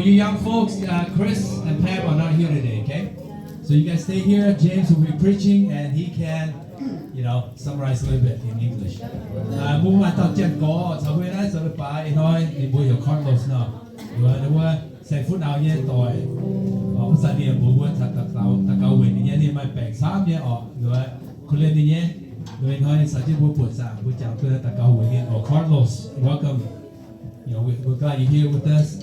You young folks, uh, Chris and Pam are not here today, okay? So you guys stay here. James will be preaching, and he can, you know, summarize a little bit in English. Uh, mbuo maaih dauh janx-gorx caux mbuo naaiv zoux leiz-baaix ih hnoi, ninh mbuo heuc Carlos nor. Ninh mbuo saeng-fun-auv nyei doic. Wuov zanc ninh mbuox mbuo daux gaux, daux gaux weic ninh nyei, ninh maaih baengc camv nyei orqc. Ninh mbuo korv-lienh ninh nyei. Ih hnoi ninh caux jienv mbuo buoqc zaangc, mbuo jangx duqv daux gaux weic ninh orqc. Carlos, welcome. You know, we, we're glad you're here with us.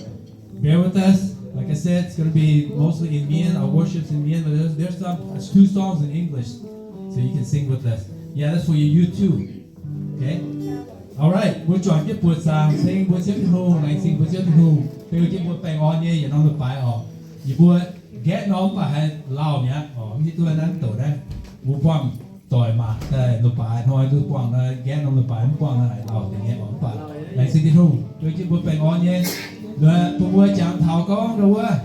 Bear with us. Like I said, it's gonna be mostly in Mien. Our worship's in Mien, but there's, there's some, there's two songs in English, so you can sing with us. Yeah, that's for your YouTube. Okay? All right, mbuo juangc jienv buoqc zaangc ceng mbuo Ziouv Tin-Hungh, laengz zingh mbuo Ziouv Tin-Hungh beu jienv mbuo baengh orn nyei yietc norm leiz-baaix orqc. Yie mbuo gaeqv norm mv baac haih lauh mi'aqv orqc, mv hiuv duqv naaiv doqc naaiv. Mbuo buangh doic maac daaih leiz-baaix hnoi duqv buangh naaiv, gaeqv norm leiz-baaix mv buangh naaiv lauh deix nyei orqc. Mv baac laengz zingh Tin-Hungh beu jienv mbuo baengh orn nyei. Bun mbuo jangx taux gorngv ndau wuov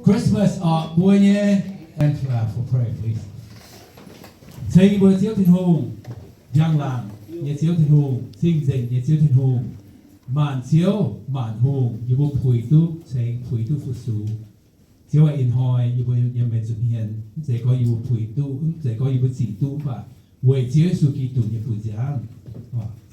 Christmas orqc, mbuo nyei, and, uh, for prayer, please. Ceng mbuo Ziouv Tin-Hungh, njang-laangc nyei Ziouv Tin-Hungh, cing-nzengc nyei Ziouv Tin-Hungh, maanc ziouv maanc hungh, yie mbuo puix duqv ceng, puix duqv fu-sux. Ziouv aac, ih hnoi yie mbuo yiem meih nza'hmien, mv zeiz gorngv yie mbuo puix duqv, mv zeiz gorngv yie mbuo zic duqv, mv baac weic Ziouv Yesu Giduc nyei buoz-nziaamv,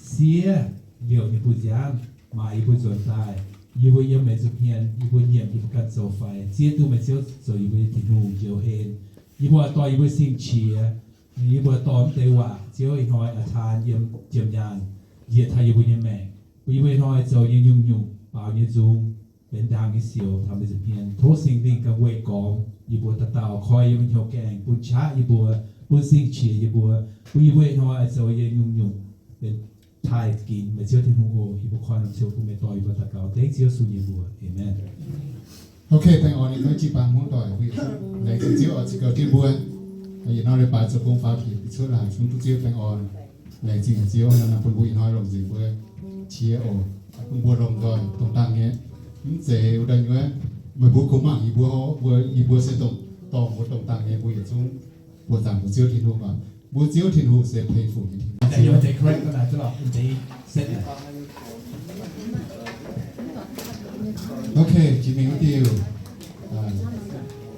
siev liouc nyei buoz-nziaamv maaiz yie mbuo nzuonx daaih. Yie mbuo yiem meih nza'hmien, yie mbuo nyiemc yie mbuo ganh zoux faix, zieqv duqv meih Ziouv zoux yie mbuo nyei Tin-Hungh njoux hlen. Yie mbuo dorh yie mbuo sing-qiex, yie mbuo dorh mv deix waac, Ziouv ih hnoi a'taan yiem jiem nyaanh njiec taux yie mbuo nyei maengc, bun yie mbuo ih hnoi zoux nyei nyungc-nyungc baaux nyei nzung, benx ndaangc nyei sioux taux meih nza'hmien. Tov Singx Lingh ganh weih gormx yie mbuo dauh dauh, koi yie mbuo hnyouv gaengh, bun qaqv yie mbuo, bun sing-qiex yie mbuo, bun yie mbuo ih hnoi oix zoux nyei nyungc-nyungc benx taaih ginx meih Ziouv Tin-Hungh oc. Yie mbuo koi norm ziouc bun meih dorh yie mbuo daux gaux dengv Ziouv Yesu nyei mbuox. Aamen. Ok, baengh orn ninh mbuo jiu-baang hmuangv doic, laengz zingh Ziouv oix zuqc gaux jienv mbuo. Yietc norm leiz-baaix zoux gong faaux bieqc cuotv laaix zungv duqv Ziouv baengh orn. Laengz zingh Ziouv nor bun mbuo ih hnoi longc nzengc mbuo qiex oc, bun mbuo longc nzoih dongh dangh nyei. Mv zeiz wuov daaih nyuoqv, meih mbuo kungx mangc yie mbuo, mbuo, yie mbuo se dongh, dorh mbuo dongh dangh nyei, mbuo yietc zungv buoqc zaangc mbuo Ziouv Tin-Hungh oc. Mbuo Ziouv Tin-Hungh se pei fuc nyei Tin-Hungh. Ok, jiex mingh wuov diuh,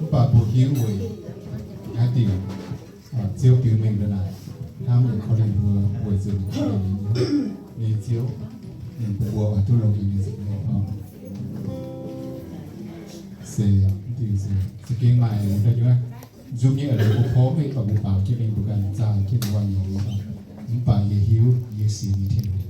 mv baac mbuo hiuv weic naaiv diuc, Ziouv biux mengh ndongc naaic, hnamv yietc korv-lienh mbuo weic zuqc ninh nyei Ziouv, ninh bun mbuo oix duqv longx nyei nzengc nyei. Se, se gengh maaih daaih nyuoqv, nzung nyei a'leiz mbuo porv mv baac mbuo baaux jienv mingh, mbuo ganh zaah jienv mbuo nyei, mv baac yie hiuv yie sienx nyei Tin-Hungh.